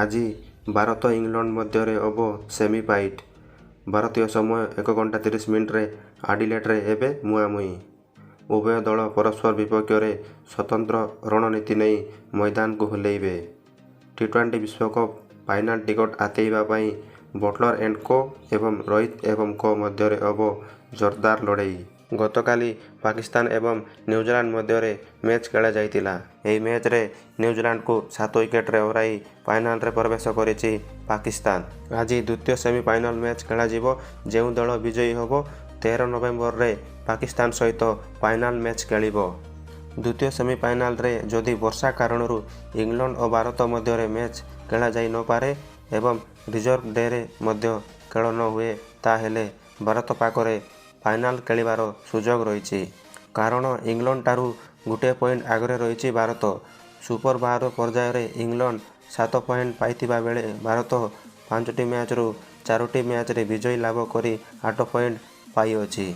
ଆଜି ଭାରତ-ଇଂଲଣ୍ଡ ମଧ୍ୟରେ ହେବ ସେମି ଫାଇଟ୍। ଭାରତୀୟ ସମୟ 1 ଘଣ୍ଟା 30 ମିନିଟ୍ରେ ଆଡିଲେଡ୍ରେ ହେବେ ମୁହାଁମୁହିଁ। ଉଭୟ ଦଳ ପରସ୍ପର ବିପକ୍ଷରେ ସ୍ୱତନ୍ତ୍ର ରଣନୀତି ନେଇ ମୈଦାନକୁ ଓହ୍ଲାଇବେ। ଟି-ଟ୍ୱେଣ୍ଟି ବିଶ୍ୱକପ ଫାଇନାଲ ଟିକଟ ହାତେଇବା ପାଇଁ ବଟଲର ଆଣ୍ଡ କୋ ଏବଂ ରୋହିତ ଏବଂ କୋ ମଧ୍ୟରେ ହେବ ଜୋରଦାର ଲଢ଼େଇ। ଗତକାଲି ପାକିସ୍ତାନ ଏବଂ ନ୍ୟୁଜିଲାଣ୍ଡ ମଧ୍ୟରେ ମ୍ୟାଚ୍ ଖେଳାଯାଇଥିଲା। ଏହି ମ୍ୟାଚରେ ନ୍ୟୁଜିଲାଣ୍ଡକୁ 7 ୱିକେଟରେ ହରାଇ ଫାଇନାଲରେ ପ୍ରବେଶ କରିଛି ପାକିସ୍ତାନ। ଆଜି ଦ୍ୱିତୀୟ ସେମିଫାଇନାଲ ମ୍ୟାଚ୍ ଖେଳାଯିବ। ଯେଉଁ ଦଳ ବିଜୟୀ ହେବ 13 ନଭେମ୍ବରରେ ପାକିସ୍ତାନ ସହିତ ଫାଇନାଲ ମ୍ୟାଚ୍ ଖେଳିବ। ଦ୍ୱିତୀୟ ସେମିଫାଇନାଲରେ ଯଦି ବର୍ଷା କାରଣରୁ ଇଂଲଣ୍ଡ ଓ ଭାରତ ମଧ୍ୟରେ ମ୍ୟାଚ୍ ଖେଳାଯାଇନପାରେ ଏବଂ ରିଜର୍ଭ ଡେରେ ମଧ୍ୟ ଖେଳ ନ ହୁଏ ତାହେଲେ ଭାରତ ପାଖରେ ଫାଇନାଲ ଖେଳିବାର ସୁଯୋଗ ରହିଛି। କାରଣ ଇଂଲଣ୍ଡଠାରୁ ଗୋଟିଏ ପଏଣ୍ଟ ଆଗରେ ରହିଛି ଭାରତ। ସୁପର 12 ପର୍ଯ୍ୟାୟରେ ଇଂଲଣ୍ଡ 7 ପଏଣ୍ଟ ପାଇଥିବା ବେଳେ ଭାରତ 5ଟି ମ୍ୟାଚରୁ 4ଟି ମ୍ୟାଚରେ ବିଜୟ ଲାଭ କରି 8 ପଏଣ୍ଟ ପାଇଅଛି।